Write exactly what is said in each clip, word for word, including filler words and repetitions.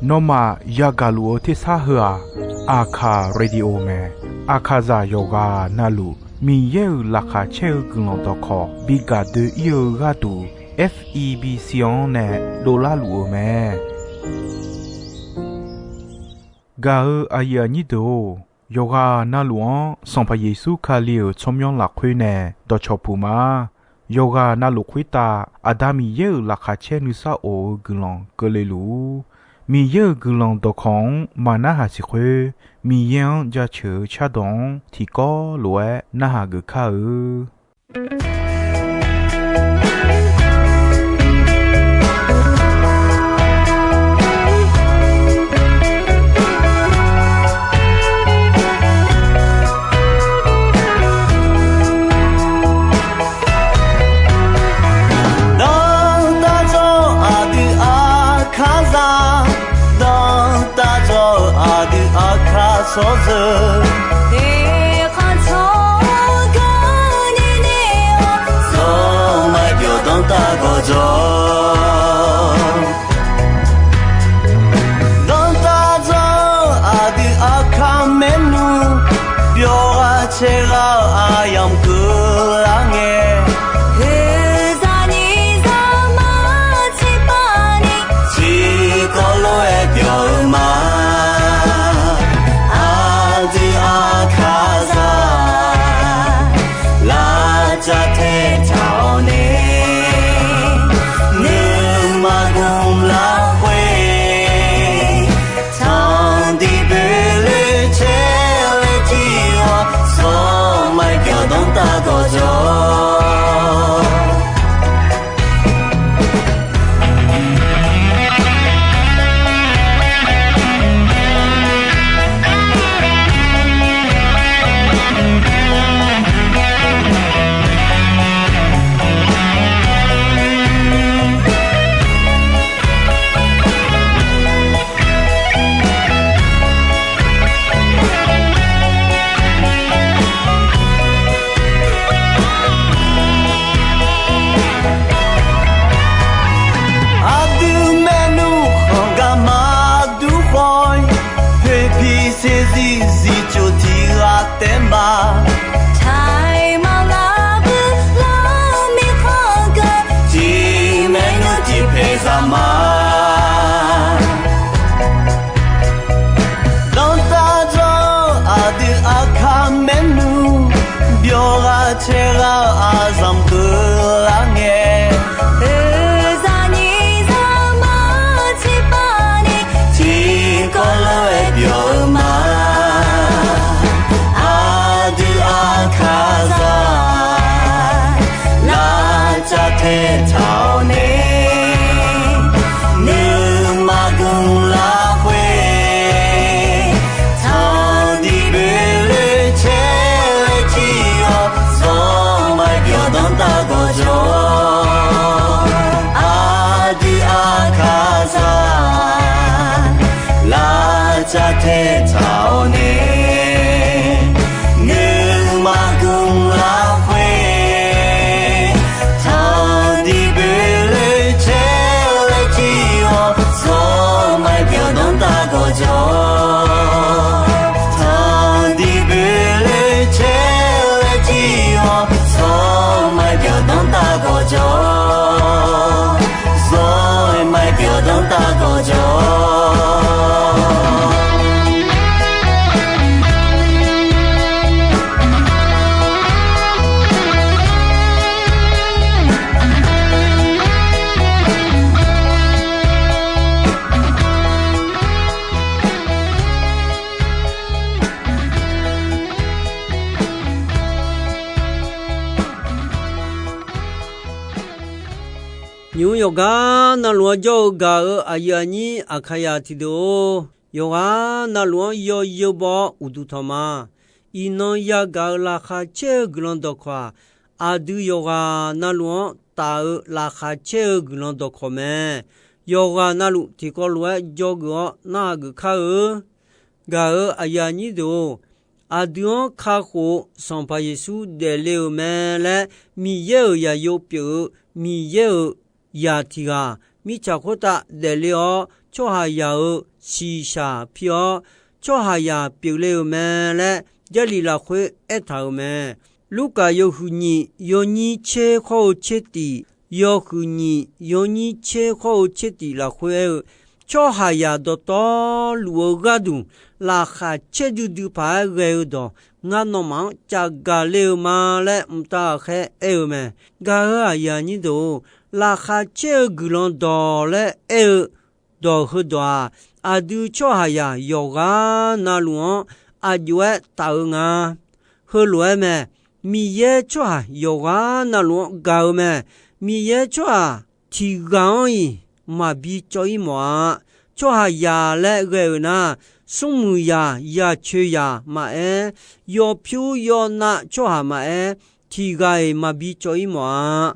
Nawmaf yagaq luf-eu tersar heu-aq, Aqkaq Radio mae. Aqkaqzaq yawqghaq navluf Miqyaer-euq laqkhaq caer-eu guiqlanq dawqkawq bi gaq doe-ir-eu gharduq, F E B C-anr nae dovlar luf-eu mae. Gaq-eu aqyuif aqnyir deuq-or, yawqghaq navluf-anr Sanqpaq Yeqsur Kali-euq tsawrmyanr lafkhoer nae dawqcawq puq ma. Yawqghaq navluf khoertav Aqda Miqyaer-euq laqkhaq caer nuisar of-eu guiqlanq keuvle luf-ur. Miqyaer-euq guiqlanq dawqkawq-anr maqnarhaq siq khoer, Miqyaer-anr jaceuq-eu cardawq-anr tiqkawv lof-aer narhaq geuf kar-eu. Dawrtaq dzawr aqdui Aqkaqzaq, dawrtaq dzawr aqdui Aqkaq tsawrjeuq, eqkhanq tsawrganq nini-awr, zawr maqbyawq dawrtaq gawqjawq. Dawrtaq dzawr aqdui Aqkaq maernmr, byawq ghaq caer ghaq-eu aqyamq keuvlar ngae, oeqzaq nyiq zaqmar tiqpavni, tiqkawv lof-aer byawq-eu ma. Aqdui Aqkaqzaq, lavcav taetaq-awr nae, nuima gmq lafkhoer, tanqdiq boeqloe caer laer jir-awr, zawr maqbyawq dawrtaq gawqjawq. Aqdui maernmr khanq gar maqdur khawf-ir, poeqpiq saeqzir zifcof tiq ghaq taef ma. Taiq maqlar bui lar mirkhanq geu, tiq maernmr tiq paeq zaq ma. Dawrtaq dzawr aqdui Aqkaq maernmr, byawq ghaq caer ghaq-eu aqzanq keuvlar ngae, oeqzaq nyiq zaqmar tiqpavni, tiqkawv lof-aer byawq-eu ma. Aqdui Aqkaqzaq, lavcav taetaq-awr nae, nuima gmq lafkhoer, tanqdiq boeqloe caer laer jir-awr, zawr maqbyawq dawrtaq gawqjawq. Aqdui Aqkaqzaq, lavcav taetaq-awr nae, nuima gmq lafkhoer, tanqdiq boeqloe caer laer jir-awr, zawr maqbyawq dawrtaq gawqjawq. Tanqdiq boeqloe caer laer jir-awr, zawr maqbyawq dawrtaq gawqjawq. Zawr maqbyawq dawrtaq gawqjawq. Nymq-mr yawqgar navluf-anr jawr-eu gaq-eu aqyuif aqnyir Aqkaqzaq tiqdeuq-or, yawqghaq navluf-anr yawzeu baw-awr uqduq tanq ma. Iqnan yagaq-eu laqkhaq caer-eu guiqlanq dawqkawq-aq, aqdui yawqghaq navluf-anr taf-eu laqkhaq caer-eu guiqlanq dawqkawq mae. Yawqghaq navluf tiqkawv lof-aer dzawgeuf-awr narhaq geuf kar-eu. Gaq-eu aqyuif aqnyir deuq-or, aqdui-anr kakhof-eu Sanqpaq Yeqsur daefle-euq mae laer Miqyaer-euq zaqyo pyeuf-eu Miqyaer-euq zaq tiq ghaq mirtsaq khoertav daefle-awr, tsawrhaqzaq-euq shiqshaq pi-awr, tsawrhaqzaq pyeufle-euq mae laer, Jarlif lafkhoer aertaq-euq mae. Lurkaf yawhuiq nyiq yawnyir tser khawr-eu tser tif, yawhuiq nyiq yawnyir tser khawr-eu tser tif lafkhoer aer-eu, tsawrhaqzaq dawqtawvluf-eu gharduq laqkhaq caer duidui paq-aer ghae-eu dawq, ngar nawmaf-anr cavgaq le-eu ma laer mqtav ghaqkhaer aer-eu mae. Gaq-euq aqyuif aqnyir deuq-or, laqkhaq caer-eu guiqlanq dawq laer aer-eu dawq heudawq-aq, aqdui tsawrhaqzaq yawqghaq navluf-anr aq jov-aer taf-eu nga. Heulof-aer mae. Miqyaer tsawrhaq yawqghaq navluf-anr gaq-eu mae. Miqyaer tsawrhaq tiq ghaq-anr-iq maqbi cawv-ir mawf-a. Tsawrhaqzaq laer ghae-euq nar, smrmuiq zaq, yaqcoeq zaq maqaer, yawpyur yawnav tsawrhaq maqaer, tiq ghaq-iq maqbi cawv-ir mawf-a.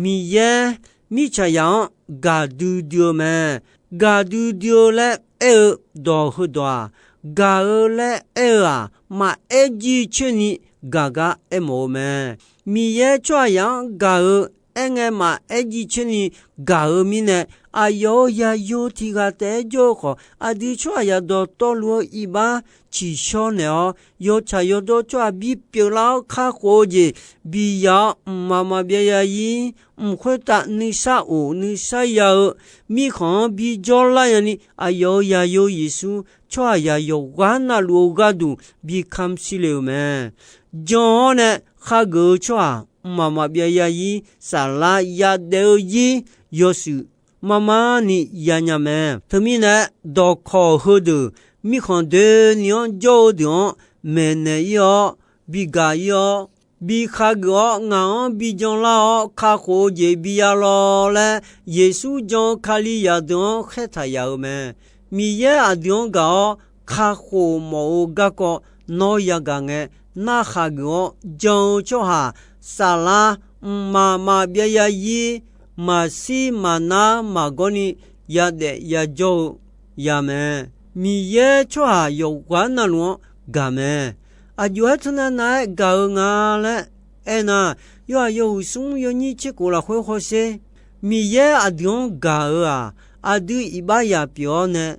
Miqyaer mirtsaqzaq-anr gaqdui dui-eu mae. Gaqdui dui-eu laer aer-eu dawq heudawq-aq, gaq-eu laer aer-eu-aq, maqaer jircoer ni gaq gar aermawf-eu mae. Miqyaer tsawrhaqzaq-anr gaq-eu aerngae maqaer jircoer ni gaq-eu mirnae, aqyawf-euq yaqyo tiq ghaq taef-aer jawr-eu khawf, aqdui tsawrhaqzaq dawqtawvluf-eu iqbax ciqshawr naeq-awr, yawtsaq yawdawr tsawrhaq bipyeuf lar-awr kakhof-eu jeq biyaq-awr, mqmaq maqbyav ya-ir, mq khoertav nuisar of nuisar ya-eu mirkhanq-anr bijawr lar nyani, aqyawf-euq yaqyo Yeqsur tsawrhaqzaq yawqghaq navluf-eu gharduq bi kamq shir le-euq mae. Jan-awr nae khageuf-eu tsawrhaq mqmaq maqbyav ya-ir, saflar yadaef-eu ir yawshuif marmar ni yanya mae. Teumirnae, dawqkawq heudeuq mirkhanq doeni-anr jawr-eu deuq-anr maeqnaeq-ir-awr, bigaq-ir-awr, bi khageuf-awr, ngaq-anr bi janlar-awr kakhof-eu jeq biya lawr laer, Yeqsur jan-eu Kalizaq deuq-anr khaertaq yaf-euq mae. Miqyaer aqdui-anr gaq-awr kakhof mawf-eu garkawv nawr yagaq ngae, narhaq geuf-awr jan-eu tsawrhaq saflar mqmaq maqbyav ya-ir, maqshir maqnar maqgawr ni yadaef yajawr-eu ya mae. Miqyaer tsawrhaq yawqghaq navluf-anr gaq mae. Aqjox-aer teunav nav-aer gaq-eu nga laer aernar, yawhaq yawhuiq smr yawnyir tser khof lafkhoer hawsher. Miqyaer aqdui-anr gaq-euq-aq, aqdui iqbax zaq pyeuf-awr nae,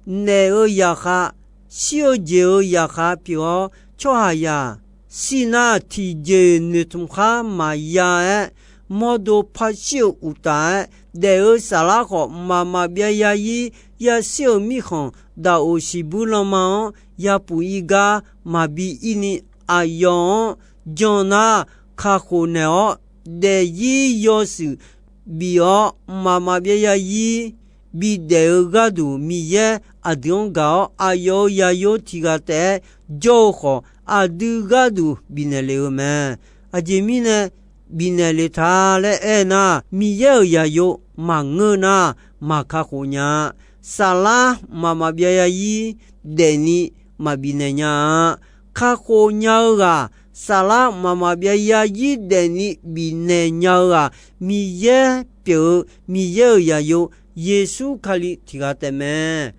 naef-eu zaqkhav, shir-eu jeq-euq zaqkhav pyeuf-awr, tsawrhaqzaq shir nar tiqjeq noeqtmq khar maqya-aer, mawrdo par shir-euq uqtaf-aer, daef-eu saflar khawf mqmaq maqbyav ya-ir, yashir-euq mirkhanq daqoq siqbuir lanma-anr yapuf ir gar maqbi ir ni, aqyawf-anr jan nar kakhof naeq-awr, daef-ir yawshuif bif-awr mqmaq maqbyav ya-ir bidaef-eu gharduq, Miqyaer aqdui-anr gaq-awr aqyawf-euq yaqyo tiq ghaq taef-aer jawr-eu khawf, aqdui gharduq bifnaeq lef-eu mae. Aqjeq mirnae bifnaeq lef ta laer aernar, Miqyaer-euq yaqyo maqngeur nar, maq kakhof nya-a. Saflar mqmaq maqbyav ya-ir daefni maqbifnaeq nya-a. Kakhof nya-eu ghaq, saflar mqmaq maqbyav ya-ir daefni bifnaeq nya-eu ghaq, Miqyaer pyeuf-eu Miqyaer-euq yaqyo Yeqsur Kali tiq ghaq taef mae.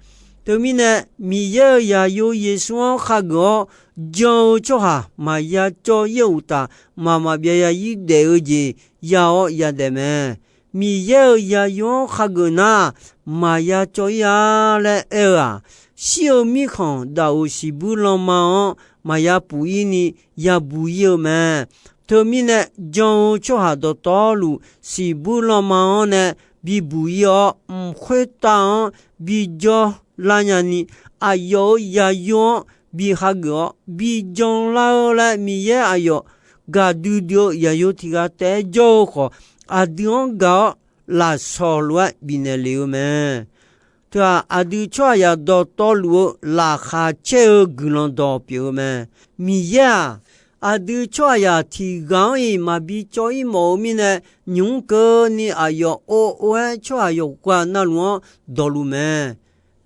Teumirnae, Miqyaer-euq yaqyo Yeqsur-anr khageuf-awr jan-eu tsawrhaq maqya cawv-ir-eu uqtaf, mqmaq maqbyav ya-ir daef-eu jeq ya-awr yadaef mae. Miqyaer-euq yaqyo-anr khageuf nar, maqya cawv-ir-a laer aer-eu-aq, shir-eu mirkhanq daqoq siqbuir lanma-anr maqya puf-ir ni yabuq-ir-eu mae. Teumirnae, jan-eu tsawrhaq dawqtawvluf siqbuir lanma-anr nae bibuq ir-awr, mq khoertav-anr bijawr lar nyani, aqyawf-euq yaqyo-anr bi hageuf-awr bijan lar-eu laer, Miqyaer aqyawf gaqdui dui-eu yaqyo tiq ghaq taef-aer jawr-eu khawf, aqdui-anr gaq-awr lafsawq lof-aer bifnaeq lef-eu mae. Teu-aq, aqdui tsawrhaqzaq dawqtawvluf-eu laqkhaq caer-eu guiqlanq dawq pyeuf-eu mae. Miqyaer-aq, aqdui tsawrhaqzaq tiq ghaq-anr-iq maqbi cawv-ir mawf-eu mirnae, nymq-mr keuvni aqyawf ov ov-aer tsawrhaq yawqghaq navluf-anr dawqluf mae.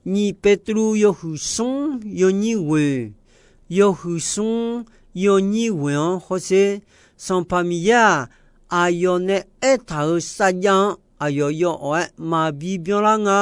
Nyiq Beqtuvluv yawhuiq smr yawnyir ghoeq, yawhuiq smr yawnyir ghoeq-anr hawsher. Sanqpaq Miqyaer-aq, aqyawf nae aertaq-euq sarjax-anr aqyawf yawawq-aer maqbi byanlar nga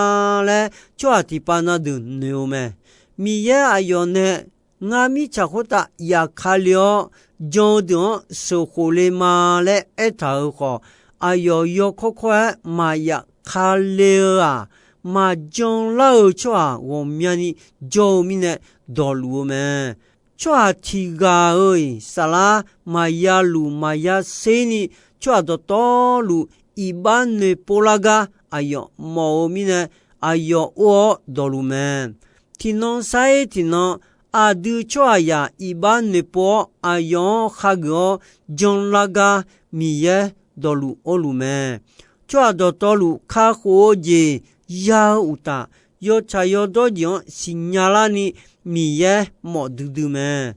laer, tsawrhaq tiqpav na deuq noeq-eu mae. Miqyaer aqyawf nae ngar mirtsaq khoertav yaf ka le-awr, jan-eu deuq-anr sheuqkhof le ma laer aertaq-euq khawf, aqyawf yawkawr kawr-aer maqyaf Kali-eu-aq, maqjan lar-eu tsawrhaq ghawqmyani jawr-eu mirnae dawqluf-eu mae. Tsawrhaq tiq ghaq-euq saflar maqya luf maqya ser ni, tsawrhaq dawqtawvluf iqbax noeqpov lar gar aqyawf mawf-eu mirnae, aqyawf or-awr dawqluf mae. Tiqnan sar-ir tiqnan, aqdui tsawrhaqzaq iqbax noeqpov-awr aqyawf-anr khageuf-awr janlar gar Miqyaer dawqluf or luf mae. Tsawrhaq dawqtawvluf kakhof-eu jeq ya-eu uqtaf, yawtsaq yawdawr jeq-anr siqnya larni Miqyaer mawf duidui mae.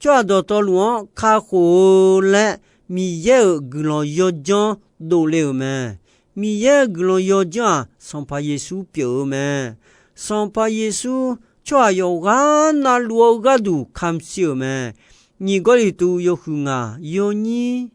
Tsawrhaq dawqtawvluf-anr kakhof-eu laer Miqyaer-euq guiqlanq yawdzanr dovle-euq mae. Miqyaer-euq guiqlanq yawdzanr-aq, Sanqpaq Yeqsur pyeuf-eu mae. Sanqpaq Yeqsur tsawrhaq yawqghaq navluf-eu gharduq kamq shir-euq mae. Nyiq Gawrliqtu yawhuiq ngaq yawnyir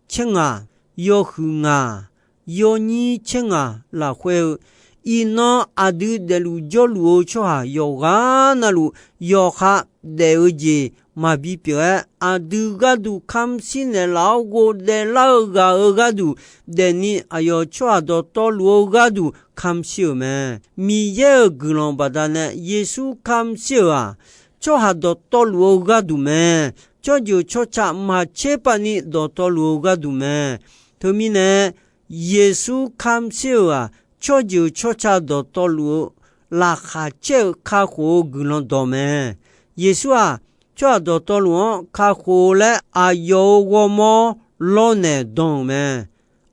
tser ngaq, yawhuiq ngaq yawnyir tser ngaq lafkhoer-eu, iqnan aqdui daefluf jawrluf-eu tsawrhaq yawqghaq navluf yawqha daef-eu jeq maqbi pyeuf-aer, aqdui gharduq kamq shir naeqlaf-awr ghofdaef lar-eu ghaq-euq gharduq daefni, aqyawf tsawrhaq dawqtawvluf-eu gharduq kamq shir-euq mae. Miqyaer-euq guiqlanq baqdanae Yeqsur kamq shir-euq-aq, tsawrhaq dawqtawvluf-eu gharduq mae. Tsawrjeuq tsawrca maqtser pavni dawqtawvluf-eu gharduq mae. Teumirnae, Yeqsur kamq shir-euq-aq, tsawrjeuq tsawrca dawqtawvluf-eu laqkhaq caer-eu kakhof-eu guiqlanq dawq mae. Yeqsur-aq, tsawrhaq dawqtawvluf-anr kakhof-eu laer aqyawf-euq ghawrmawr lawrnaeq dan-euq mae.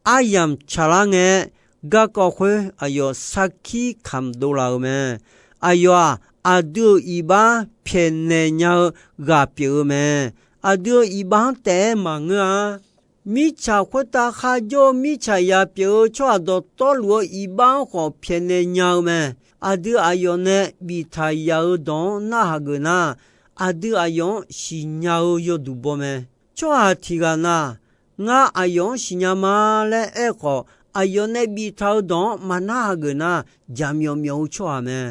Aryamq tsaqlar ngae, garkawv khoer aqyawf sarkir kamq dovlaf-euq mae. Aqyawf-aq, aqdui-euq iqbax pyaeqnaeq nya-eu ghaq pyeuf-eu mae. Aqdui-euq iqbax-anr taef-aer maqngeur-a. Mirtsaq khoertav kharjawr-eu mirtsaqzaq pyeuf-eu tsawrhaq dawqtawvluf-eu iqbax-anr khawf pyaeqnaeq nya-eu mae. Aqdui aqyawf nae biftaq yaf-eu dawq-anr narhaq geuf nar, aqdui aqyawf-anr siqnya-eu yawduq baw mae. Tsawrhaq tiq ghaq na, ngar aqyawf-anr siqnya ma laer aerkhawf, aqyawf nae biftaq-eu dawq-anr maqnarhaq geuf nar, jaqmyawf myawf-eu tsawrhaq mae.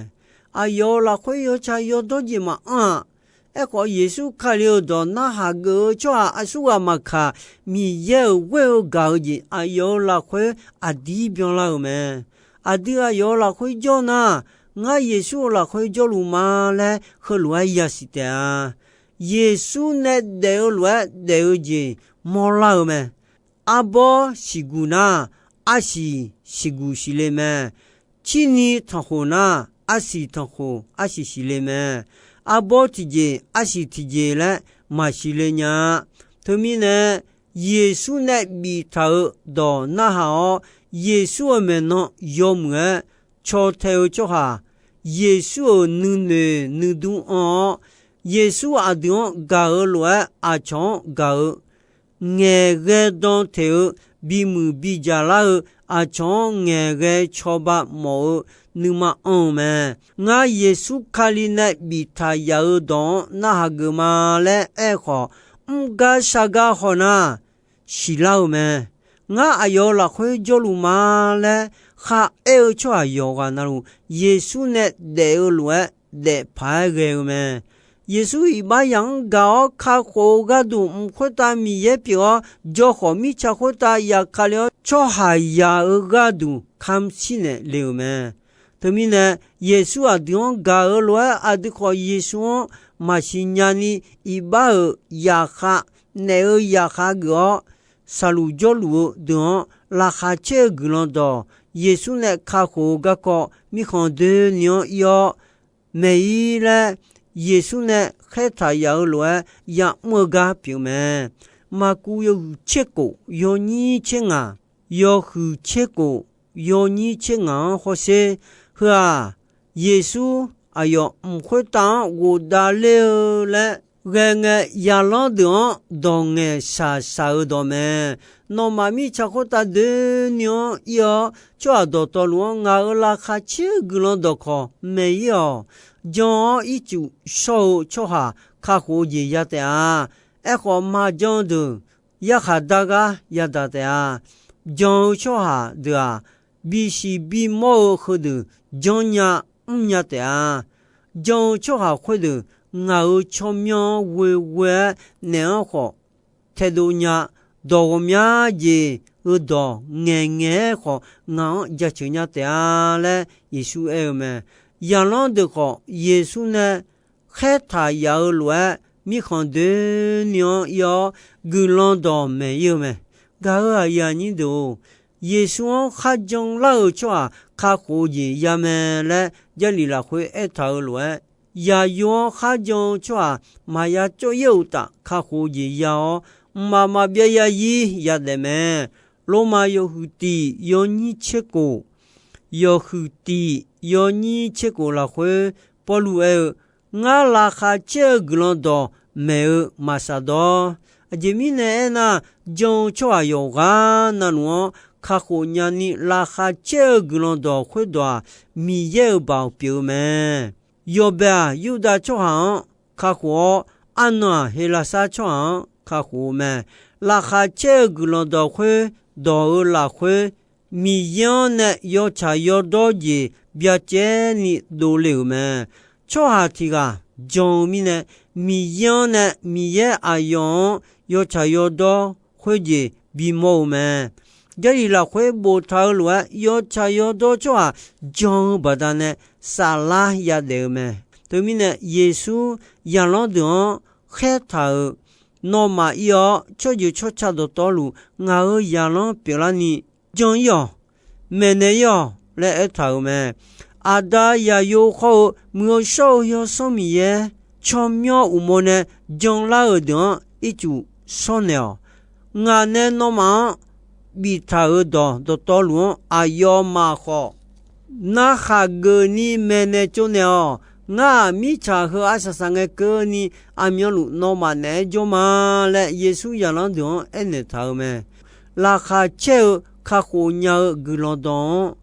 Aqyawf-euq lafkhoer yawtsaq yawdawr jeq maqanr-aq. Aerkhawf, Yeqsur Kali-euq dawq narhaq geuf-eu tsawrhaq aqsurghaq maqkaq, Miqyaer-euq ghoer-eu gaq-eu jeq aqyawf-euq lafkhoer aqdir byanlar-euq mae. Aqdui aqyawf-euq lafkhoer jawr nar, ngar Yeqsur-euq lafkhoer jawrluf ma laer heulof-aer yasiq taef-a. Yeqsur nae daef-eu lof-aer daef-eu jeq mawrlar-eu mae. Arbawr siqguq nar, arsiq siqguq siqle mae. Cirni tanqkhof nar, arsiq tanqkhof arsiq siqle mae. Arbawr tiqjeq arsiq tiqjeq laer maqsiqle nya-a. Teumirnae, Yeqsur nae biftaq-euq dawq narhaq-awr, Yeqsur-euq maeqnan yawmuiq-aer caw tae-eu tsawrhaq, Yeqsur-euq nuinoeq nuidur anr-awr, Yeqsur aqdui-anr gaq-eu lof-aer aqcawq-anr gaq-eu ngaeqghae dan teq-eu, bimuiq bidzaq lar-eu, aqcawq-anr ngaeqghae cawba mawf-eu nuima anr-eu mae. Ngar Yeqsur Kali nae biftaq yaf-eu dawq-anr narhaq geuf ma laer aerkhawf, mr gar shar gar hawnar, siqlar-eu mae. Ngar aqyawf-euq lafkhoer jawrluf ma laer kharaer-eu tsawrhaq yawqghaq navluf, Yeqsur nae daef-eu lof-aer daef paq-aer ghae-eu mae. Yeqsur iqbax yaq-anr gaq-awr kakhof-eu gharduq mq khoertav Miqyaer pyeuf-awr, jawr khawf mirtsa khoertav yaf Kali-awr, tsawrhaqzaq-euq gharduq kamq shir naeq le-euq mae. Teumirnae, Yeqsur aqdui-anr gaq-eu lof-aer, aqdui khawf Yeqsur-anr maqsiq nyani, iqbax-euq zaqkhav, naef-eu zaqkhav geuf-awr, saqluf jawrluf-eu deuq-anr laqkhaq caer-eu guiqlanq dawq, Yeqsur nae kakhof-eu garkawv mirkhanq doeni-anr ir-awr, maeq-ir laer Yeqsur nae khaertaq yaf-eu lof-aer ya'mr-eu gar pyeuf mae. Maqkuv yawhuiq tser kof yawnyir tser ngaq, yawhuiq tser kof yawnyir tser ngaq-anr hawsher. Heu-aq, Yeqsur aqyawf mq khoertav-anr ghofdav ler-eu laer ghae ngae, zaqlanr deuq-anr dawq ngaeqshaq shaq-eu dawq mae. Nawmaf mirtsa khoertav doeni-anr ir-awr, tsawrhaq dawqtawvluf-anr ngaq-euq laqkhaq caer-eu guiqlanq dawqkawq maeq-ir-awq. Jan-awr ircuf shawr-eu tsawrhaq kakhof-eu jeq ya taef-a. Aerkhawf, maqjan deuq yarkhaq dar gar yadaq taef-a. Jan-eu tsawrhaq deuq-aq, bisiq bimawr-eu heudeuq janrnya mrnya taef-a. Jan-eu tsawrhaq khoerdeuq ngaq-euq tsawrmyanr-anr ghoeghoe-aer naef-anr khawf taedov nya, dawq ghawqmya jeq-eu dawq ngaeqngaeq-aer khawf, ngaq-anr jaceuq nya taef-a laer Yeqsur aer-eu mae. Zaqlanr deuq khawf, Yeqsur nae khaertaq yaf-eu lof-aer, mirkhanq doeni-anr ir-awr, guiqlanq dawq maeq ir-eu mae. Gaq-euq aqyuif aqnyir deuq-or, Yeqsur-anr kharjan lar-euq tsawrhaq kakhof-eu jeq ya mae laer, Jarlif lafkhoer aertaq-eu lof-aer, yaqyo-anr kharjan-eu tsawrhaq maqya cawv-ir-eu uqtaf kakhof-eu jeq ya-awr, mqmaq maqbyav ya zir yadaef mae. Lormav yawhuiq tiq yawnyir tser kof, yawhuiq tiq yawnyir tser kof lafkhoer Pawrluv aer-eu, Ngar laqkhaq caer-eu guiqlanq dawq maeq-eu maq shafdawr. Aqjeq mirnae aernar, jan-eu tsawrhaq yawqghaq navluf-anr kakhof nyani laqkhaq caer-eu guiqlanq dawq khoerdawq-aq, Miqyaer-euq baoq pyeuf-eu mae. Yawbae-aq, Yurdav tsawrhaq-anr kakhof-awr, arnan-aq, Heqlaqsar tsawrhaq-anr kakhof-eu mae. Laqkhaq caer-eu guiqlanq dawq khoerdawq-eu lafkhoer, Miqyaer-anr nae yawtsaq yawdawr jeq byacaevni dovle-euq mae. Tsawrhaq tiq ghaq jan-eu mirnae, Miqyaer-anr nae Miqyaer aqyawf-anr yawtsaq yawdawr khoerjeq bimawr-eu mae. Jarlif lafkhoer boftaq-eu lof-aer, yawtsaq yawdawr tsawrhaq jan-eu baqdanae saflar yadaef-eu mae. Teumirnae, Yeqsur zaqlanr deuq-anr khaertaq-euq, Nawmaf ir-awr, tsawrjeuq tsawrca dawqtawvluf ngaq-euq zaqlanr pyeuflarni jan-ir-awq, maeqnaeq-ir-awq laer aertaq-euq mae. Aqda, Zaqyo khawr-eu Muiq-eu shawr-eu Yawsanr Miqyaer tsawrmyanr uqmov nae janlar-euq deuq-anr ircuf shawrnaeq-awq. Ngaq nae nawmaf-anr biftaq-euq dawq dawqtawvluf-anr aqyawfmaf khawf narhaq geufni maeqnaeq tsovnaeq-awq. Ngar-aq, mirtsaq heu arsaq saq ngae keuvni aqmyanluf nawmaf naeq-aer jawr ma laer, Yeqsur zaqlanr deuq-anr aernaeq taq-euq mae. Laqkhaq caer-eu kakhof nya-eu guiqlanq dawq-anr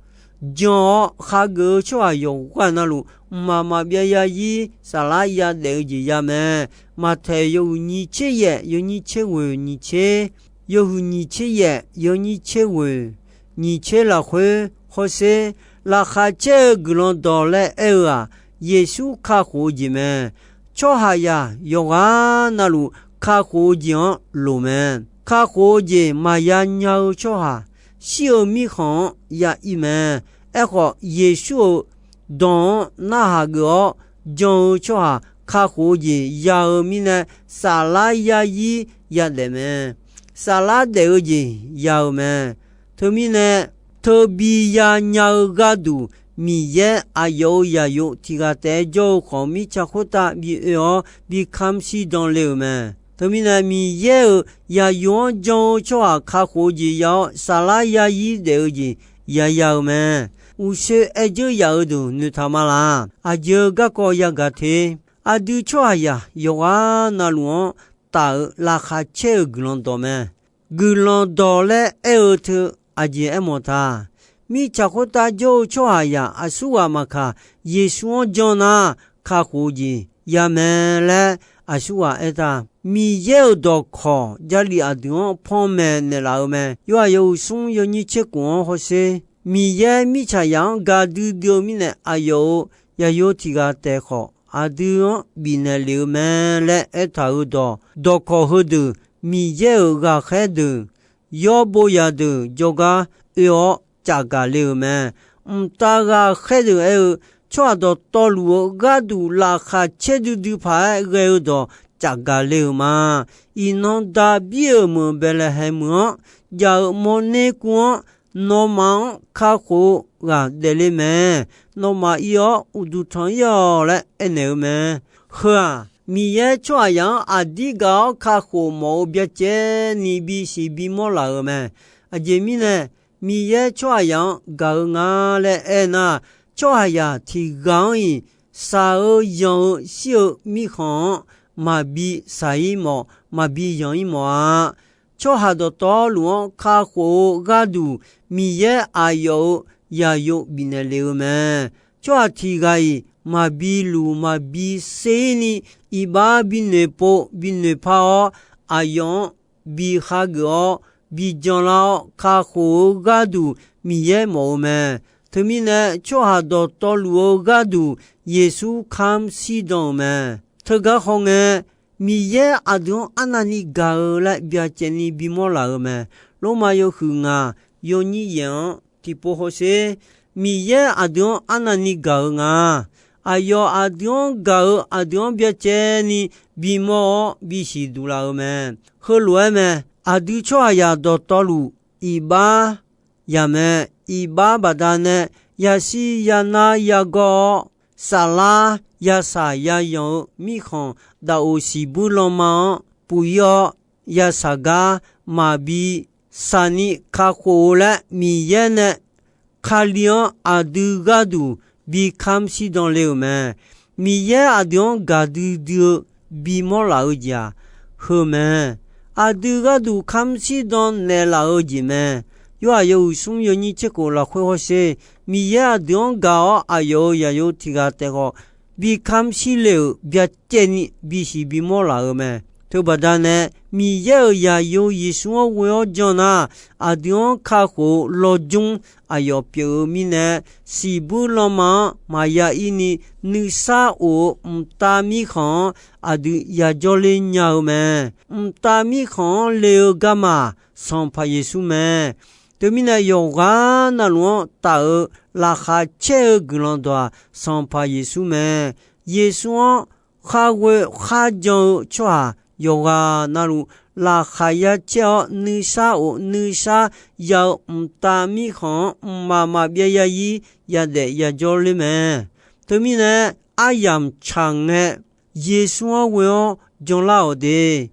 jan-awr, khageuf-eu tsawrhaq yawqghaq navluf, mqmaq maqbyav ya zir saflar yadaef-eu jeq ya mae. Maqtaeq yawhuiq nyiq tser yaef yawnyir tser ghoeq nyiq tser, yawhuiq nyiq tser yaef yawnyir tser ghoeq nyiq tser lafkhoer hawsher, laqkhaq caer-eu guiqlanq dawq laer aer-eu-aq, Yeqsur kakhof-eu jeq mae. Tsawrhaqzaq yawqghaq navluf kakhof-eu jeq-anr loq mae. Kakhof-eu jeq maqya nya-eu tsawrhaq, shir-eu mirkhanq-anr ya ir mae. Aerkhawf, Yeqsur-euq dawq-anr narhaq geuf-awr jan-eu tsawrhaq kakhof-eu jeq ya-eu mirnae, saflar yarzir yadaef mae. Saflar daef-eu jeq ya-eu mae. Teumirnae, teubi ya nya-eu gharduq, Miqyaer aqyawf-euq zaqyo tiq ghaq taef-aer jawr-eu khawf, mirtsaq khoertav bi oe-awr bi kamq shirdan le-euq mae. Teumirnae, Miqyaer-euq zaqyo-anr jan-eu tsawrhaq kakhof-eu jeq ya-awr, saflar yarzir daef-eu jeq yaya-eu mae. Uqshoe aer dzeur yaf-eu deuq noeqtaq ma laq. Aqjeq-eu garkawv yagaq te. Aqdui tsawrhaqzaq yawqghaq navluf-anr taf-euq laqkhaq caer-eu guiqlanq dawq mae. Guiqlanq dawq laer aer-eu teu aqjeq aermawf ta. Mirtsaq khoertav jawr-eu tsawrhaqzaq aqsurghaq maqkaq, Yeqsur-anr jan nar, kakhof-eu jeq ya mae laer aqsurghaq aer ta. Miqyaer-euq dawqkawq Jarlif aqdui-anr panmaeq naeqlaf-eu mae. Yorhaq yawhuiq smr yawnyir tser khof-anr hawsher, Miqyaer mirtsaqzaq-anr gaqdui dui-eu mirnae, aqyawf-euq zaqyo tiq ghaq taef khawf, aqdui-anr bifnaeq lef-eu mae laer aertaq-euq dawq, dawqkawq heudeuq, Miqyaer-euq ghaqkhaer deuq, yawr bo zaqdeuq jawrgar oe-awr cafgaq le-euq mae. Mqtav ghaqkhaer deuq aer-eu, tsawrhaq dawqtawvluf-eu gharduq laqkhaq caerdui dui paq-aer ghae-eu dawq cafgaq le-euq ma. Iqnan Daqbir-euq meuq Baeqlaeqhaeq meuq-anr jav-euq mawrner kuv-anr, nawmaf-anr kakhof-eu ghaq daefle mae. Nawmaf ir-awr uqduq tanq-ir-awq laer aernaeq-eu mae. Heu-aq, Miqyaer tsawrhaqzaq-anr aqdir gaq-awr kakhof mawf-eu byacaevni bisiq bimawr laf-euq mae. Aqjeq mirnae, Miqyaer tsawrhaqzaq-anr gaq-eu nga laer aernar, tsawrhaqzaq tiq ghaq-anr-iq shaq-eu yanq-eu shir-eu mirkhanq-anr maqbi shaq-ir mawf, maqbi yanq-ir mawf-a. Tsawrhaq dawqtawvluf-anr kakhof-eu gharduq, Miqyaer aqyawf-euq zaqyo bifnaeq lef-eu mae. Tsawrhaq tiq ghaq-iq maqbi luq maqbi ser-ir ni, iqbax binoeq pov binoeq par-awr, aqyawf-anr bi hageuf-awr, bi janlar-awr kakhof-eu gharduq Miqyaer mawf-eu mae. Teumirnae, tsawrhaq dawqtawvluf-eu gharduq Yeqsur kamq shirdan-euq mae. Teugar hawngae, Miqyaer aqdui-anr arnavni gaq-eu laer byacaevni bimawr laf-euq mae. Lormav yawhuiq ngaq yawnyir yaef-anr tiqpov hawsher. Miqyaer aqdui-anr arnavni gaq-eu nga. Aqyawf aqdui-anr gaq-eu aqdui-anr byacaevni bimawr-awr bisiq duq laf-eu mae. Heulof-aer mae. Aqdui tsawrhaqzaq dawqtawvluf iqbax yaq mae. Iqbax baqdanae yashir yanar yagawr-awr, saflar yasaq yayanq-eu mirkhanq daqoq siqbuir lanma-anr puq-ir-awr, yasaq gar maqbi saqni kakhof-eu laer Miqyaer nae Kali-anr aqdui gharduq bi kamr shirdan le-euq mae. Miqyaer aqdui-anr gaqdui dui-eu bimawr laf-eu jeq-aq, heu mae. Aqdui gharduq kamr shirdan naeqlaf-eu jeq mae. Yorhaq yawhuiq smr yawnyir tser khof lafkhoer hawsher. Miqyaer aqdui-anr gaq-awr aqyawf-euq yaqyo tiq ghaq taef khawf bi kamr shir le-euq byacaevni bisiq bimawr laf-eu mae. Teubaqdanae Miqyaer-euq yaqyo Yeqsur-anr ghoe-awr jan nar, aqdui-anr kakhof-eu lawjmr aqyawf pyeuf-eu mirnae, siqbuir lanma-anr maqya ir ni nuisar of-eu mqtav mirkhanq-anr aqdui yajawr ler nya-eu mae. Mqtav mirkhanq-anr le-eu garma Sanqpaq Yeqsur mae. Teumirnae yawqghaq navluf-anr taf-eu laqkhaq caer-eu guiqlanq dawq-aq, Sanqpaq Yeqsur mae. Yeqsur-anr kharghoe kharjan-eu tsawrhaq yawqghaq navluf laqkhaq ya caer-awr nuisar of nuisar ya-eu mqtav mirkhanq-anr mqmaq maqbyav ya ir yadaef yajawr ler mae. Teumirnae aryamq tsaq ngae Yeqsur-anr ghoe-awr janlar-awq de.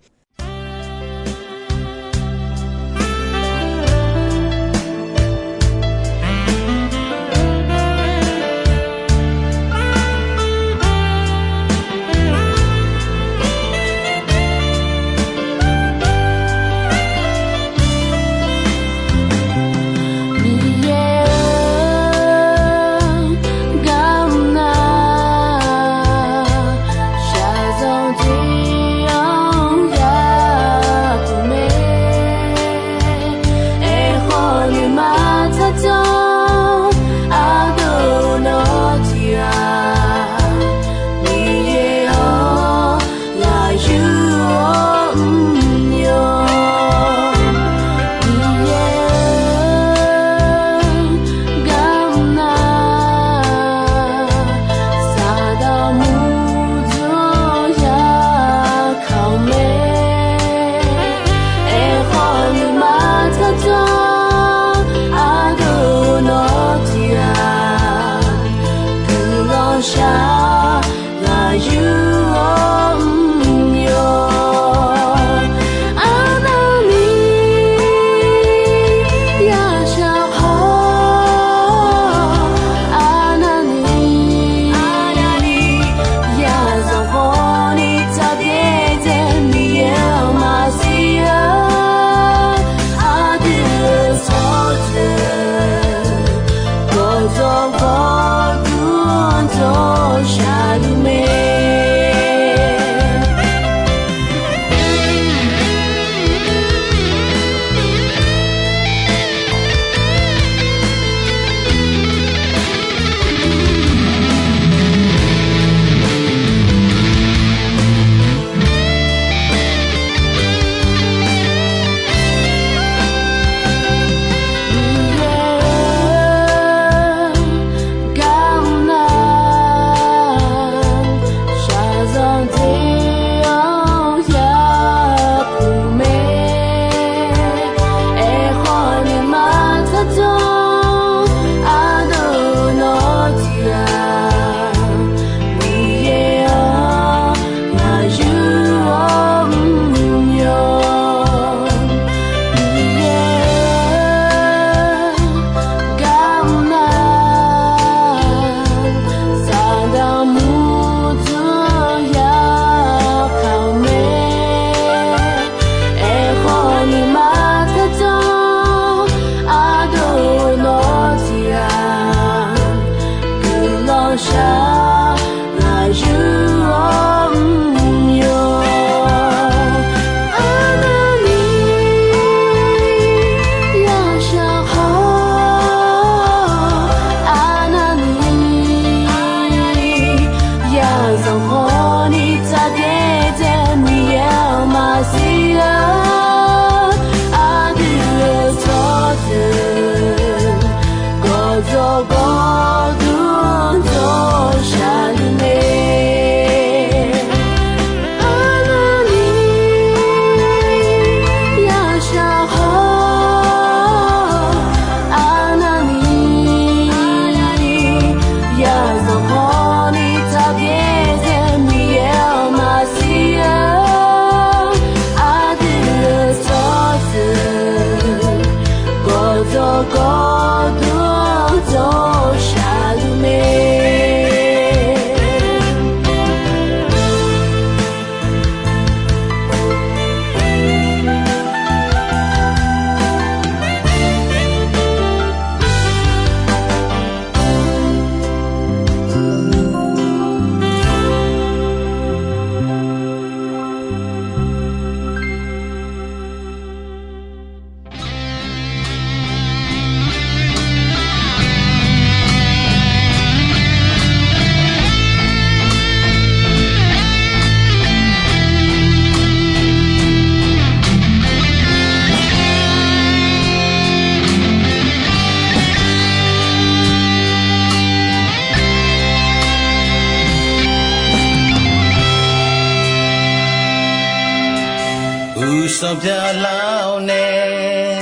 Sanqpaq Lar-awr nae,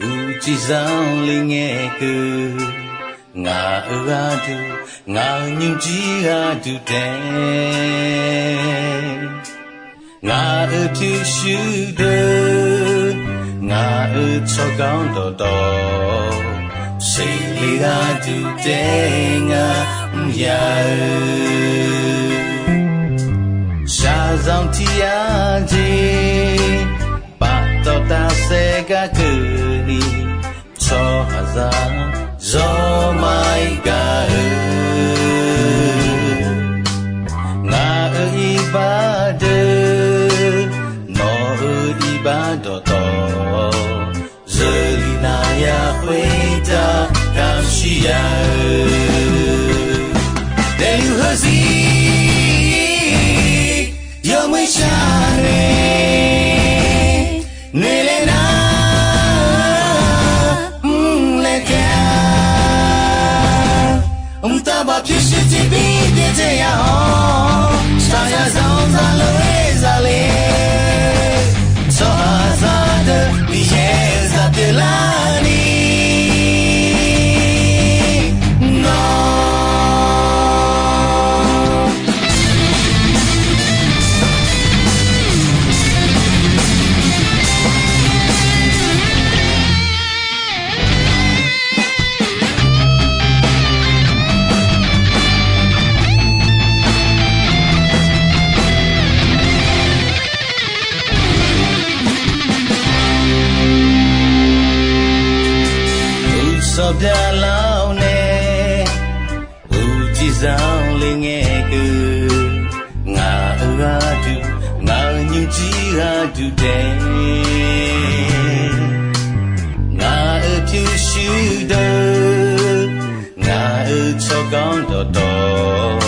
uqcif zanqler ngae keuv, ngaq-euq gharduq, ngaq-euq nymrjir gharduq taef, ngaq-euq pyurshuir deuq, ngaq-euq tsawrganr dawqtawv, seqle gharduq taef ngar mr ya-eu. Shaqzanq tiq yar jeq, paftawf tafsaef gar keuvni, tsawrhaqzaq zawr maqir gaq-eu. Ngaq-euq iqbax deuq, nawq-euq iqbax dawqtawv, zeurlif nav ya khoertav kamq shir ya-eu. Daefluf heuzir yawmuiq shar nae, noeqlaer nar mrlaer taef-a. Mqtav baf pyurshuir tiqbir byaerdzae ya-awr, shaqzanq zanq zaqlof-aer zale, tsawrhaqzaq deuq Miqyaer-euq zaq pyeuflarni nawr Uqsanq byaqlar-awr nae, uqcif zanqler ngae keuv, ngaq-euq gharduq, ngaq-euq nymrjir gharduq taef, ngaq-euq pyurshuir deuq, ngaq-euq tsawrganr dawqtawv,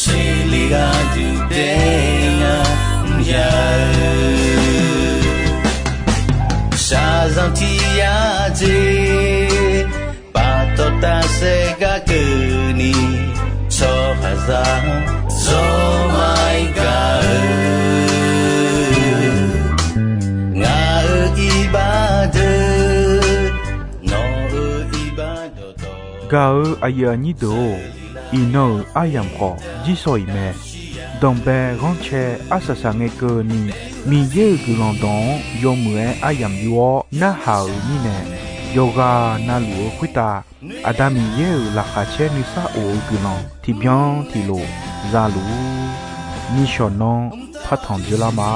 seqle gharduq taef ngar mr ya-eu. Shaqzanq tiq yar jeq, paftawf tafsaef gar keuvni, tsawrhaqzaq zawr maqir gaq-eu. Ngaq-euq iqbax deuq, nawq-euq iqbax dawqtawv. Gaq-euq aqyuif aqnyir deuq-or, iqnan-euq aryamq khawf jirsawq iq mae. Danqbae ghanrcae arsaq saq ngae keuvni, Miqyaer-euq guiqlanq dawq-anr yawmuiq-aer aryamq yur-awr narhaq-euq mirnae, yawqghaq navluf-eu khoertav Aqda Miqyaer-euq laqkhaq caer nuisar of-eu guiqlanq tiqbyan tiqlof za luf-ur. Nishawq nanr partanq dzeurlar ma.